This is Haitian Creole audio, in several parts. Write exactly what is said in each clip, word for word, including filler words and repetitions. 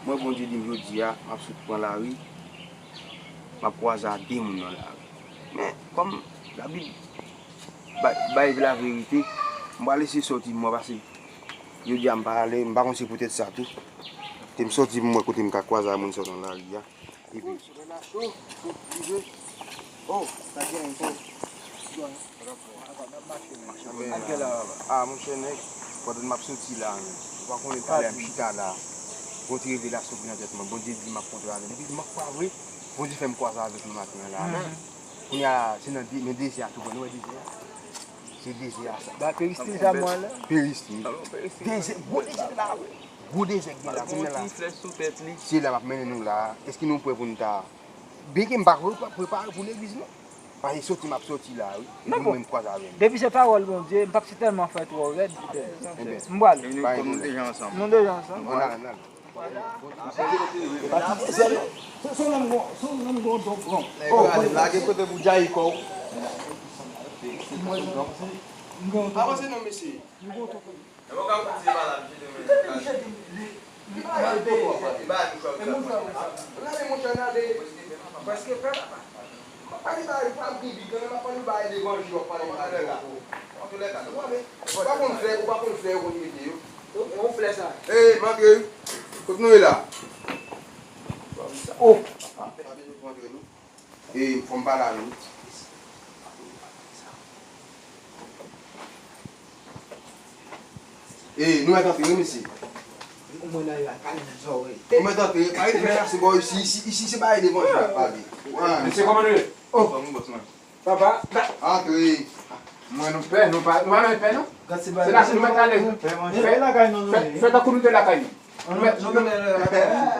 Mwen, Bondye di m jodi a, m ap sot pran lari, m ap kwaze a de moun nan lari. Men, kòm Labib bay, bay laverite, m pral eseye sòti pou mwen, paske jodi a m pa ale, m pa konn si poutèt sa tou. Te m sòti pou m wè kote m ka kwaze a moun sa yo nan lari a. Epi, oh, sa gen ankò. Ah, monchè nèg, pandan m ap soti la, ou pa konnen talè m chita la, gon ti revelasyon vin nan tèt mwen. Bondye di m ap kontre avè l. Epi m ap pa vre, Bondye fè m kwaze avèk li maten an la. Kounye a, se nan de, men dezè a tou, nou wè dezè a. Se dezè a sa. Ba, peristil sa mwen la. Peristil. Dezè, gwo dezè la, wi. Gwo dezè gen la, kounye a la. Se la m ap mennen nou la. Èske nou prè pou n ta Byen ke m pa prepa-, prepare pou legliz, non. Paske soti m ap soti la, wi. Epi mwen menm kwaze avè m. Depi se pawòl Bondye, m p ap sitèlman fè twò rèd. Ebyen, m pwale. Nou deja ansanm. Nou deja ansanm. Ann ale, ann ale. Se, se yon nonm gwo, se yon nonm gwo, gwo, gwo. Lage kote pou djayi kò w. Avanse non, mesye. Gade monchè, gade. Prèske pè papa. M ap pale bagay, m ap pale bagay levanjil, w ap pale bagay de koko. Ou pa konn flè, ou pa konn flè yo konn mete yo. Yon flè sa. Ey, m antre wi. Kot nou ye la? Oh. Pa bezwen pou antre nou. E, fò m pale avè nou. E, nou mèt antre wi, mesye. Ou mwen nan yo al pale nan zòrèy. Nou mèt antre, pa rete fè kase bò isi, isi, isi se bagay levanjil n ap pale. Mesye, kòman nou ye? Oh. Papa. Antre. Mwen nou pè, nou pa, nou pa nan pè non. Se la nou mèt ale. Fè, fè tankou nou te lakay nou. Nou mèt, nou mèt,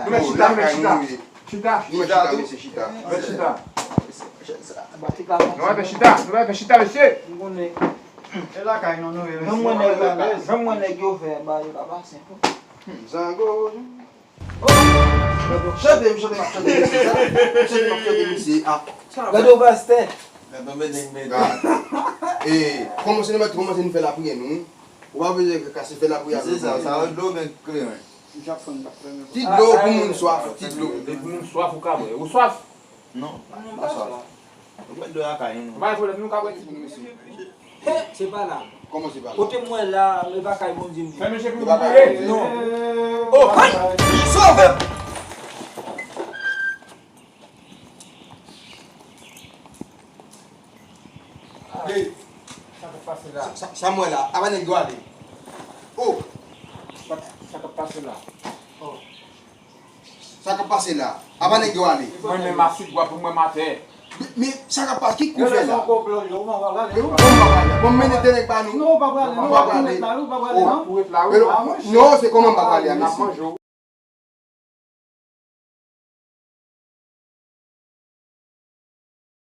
nou mèt chita, nou mèt chita. Chita. Nou mèt chita, mesye, chita. Nou mèt chita. Nou mèt chita, nou mèt chita, mesye. E lakay nou, nou ye, mesye. Menm mwen nèg yo fè, ba yo pa pase. Zango. Chante, m chante, m ap chante, mesye. Chante, m ap chante, mesye. Ah. Gade w, pastè. Gade w, medeng, medeng. E, kòmanse nou mèt kòmanse nou fè lapriyè nou. Ou pa bezwen kase fè lapriyè avè nou. Se sa, sa yo dlo men kleren. Ti dlo pou moun swaf, ti dlo. Depi moun swaf ou ka bwè. Ou swaf? Non, m pa swaf. Ou bwè dlo lakay nou. Ou pa gen pwoblèm, nou ka bwè ti dlo. Se pa la. Kòman se pa la? Kote m wè la, e pa kay Bondye m ye. Fèmen je pou nou bliye. Non. Oh, sove m! Sa k ap pase la? Sa, sa, sa m wè la, apa nèg yo ale? Oh! Sa, sa k ap pase la? Oh. Sa k ap pase la? Apa nèg yo ale? Mwen menm aswit bwa pou mwen m atè. Men, men, sa k ap pase? Ki kou fè la? Bon, m pa prale. Bon, m mennen de nèg ba nou. Non, ou pa prale, non, ou pa prale, non. Non, se kòman m pa prale a, mesye?